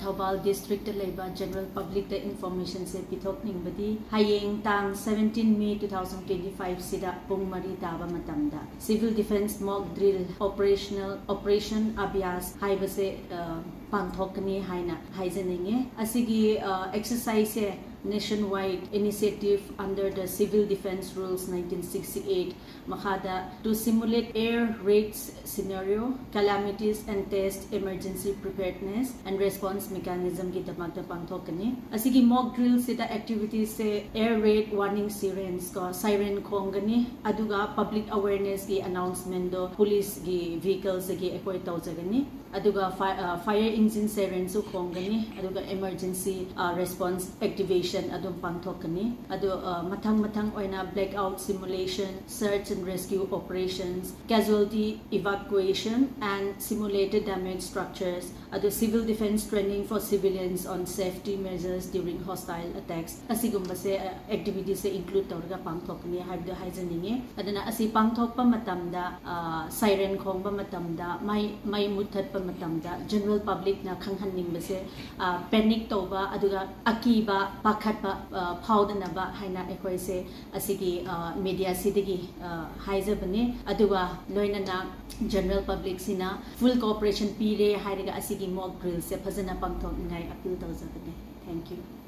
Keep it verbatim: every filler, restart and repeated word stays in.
Thoubal district ꯇ ꯂꯩꯕ general public ꯇ information ꯁꯦ ꯄꯤꯊꯣꯛꯅꯤꯡꯕꯗꯤ, ꯍꯌꯦꯡ ꯇꯥꯡ seventeen May two thousand twenty five ꯁꯤꯗ ꯄꯨꯡ ꯃꯔꯤ ꯇꯥꯕ ꯃꯇꯝꯗ Civil Defence Mock Drill Operational Operation Abhyas ꯍꯥꯏꯕꯁꯦ ꯑ, ꯄꯥꯡꯊꯣꯛꯀꯅꯤ ꯍꯥꯏꯅ ꯍꯥꯏꯖꯅꯤꯡꯉꯤ꯫ ꯑꯁꯤꯒꯤ ꯑ, exercise say nationwide initiative under the Civil Defence Rules nineteen sixty eight ꯃꯈꯥꯗ to simulate air raid scenario, calamities and test emergency preparedness and response mechanism ꯒꯤꯗꯃꯛꯇ ꯄꯥꯡꯊꯣꯛꯀꯅꯤ꯫ ꯑꯁꯤꯒꯤ mock drill ꯁꯤꯗ activities ꯁꯦ air raid warning sirens ꯀꯣ, siren ꯈꯣꯡꯒꯅꯤ, ꯑꯗꯨꯒ public awareness ꯀꯤ announcement ꯗꯣ police ꯀꯤ vehicles ꯗꯒꯤ ꯑꯩꯈꯣꯏ ꯇꯧꯖꯒꯅꯤ꯫ ꯑꯗꯨꯒ fi- ꯑ, fire engine siren ꯁꯨ ꯈꯣꯡꯒꯅꯤ, ꯑꯗꯨꯒ emergency ꯑ, response activation ꯑꯗꯨꯝ ꯄꯥꯡꯊꯣꯛꯀꯅꯤ꯫ ꯑꯗꯨ ꯑ, ꯃꯊꯪ ꯃꯊꯪ ꯑꯣꯏꯅ blackout simulation, search and rescue operations, casualty evacuation and simulated damage structures, ꯑꯗꯨ civil defence training for civilians on safety measures during hostile attacks, ꯑꯁꯤꯒꯨꯝꯕꯁꯦ ꯑ, activities ꯁꯦ include ꯇꯧꯔꯒ ꯄꯥꯡꯊꯣꯛꯀꯅꯤ ꯍꯥꯏꯕꯗꯨ ꯍꯥꯏꯖꯅꯤꯡꯉꯤ꯫ ꯑꯗꯨꯅ ꯑꯁꯤ ꯄꯥꯡꯊꯣꯛꯄ ꯃꯇꯝꯗ ꯑ, siren ꯈꯣꯡꯕ ꯃꯇꯝꯗ, ꯃꯩ ꯃꯩ ꯃꯨꯠꯊꯠꯄ ꯃꯇꯝꯗ general public ꯅ ꯈꯪꯍꯟꯅꯤꯡꯕꯁꯦ ꯑ, panic ꯇꯧꯕ ꯑꯗꯨꯒ ꯑꯀꯤꯕ ꯄꯥꯈꯠꯄ ꯑ, ꯐꯥꯎꯗꯅꯕ ꯍꯥꯏꯅ ꯑꯩꯈꯣꯏꯁꯦ ꯑꯁꯤꯒꯤ ꯑ, media ꯁꯤꯗꯒꯤ ꯑ, ꯍꯥꯏꯖꯕꯅꯤ꯫ ꯑꯗꯨꯒ ꯂꯣꯏꯅꯅ general public ꯁꯤꯅ full cooperation ꯄꯤꯔꯦ ꯍꯥꯏꯔꯒ ꯑꯁꯤꯒꯤ mock drill ꯁꯦ ꯐꯖꯅ ꯄꯥꯡꯊꯣꯛꯅꯤꯡꯉꯥꯏ appeal ꯇꯧꯖꯕꯅꯤ꯫ Thank you꯫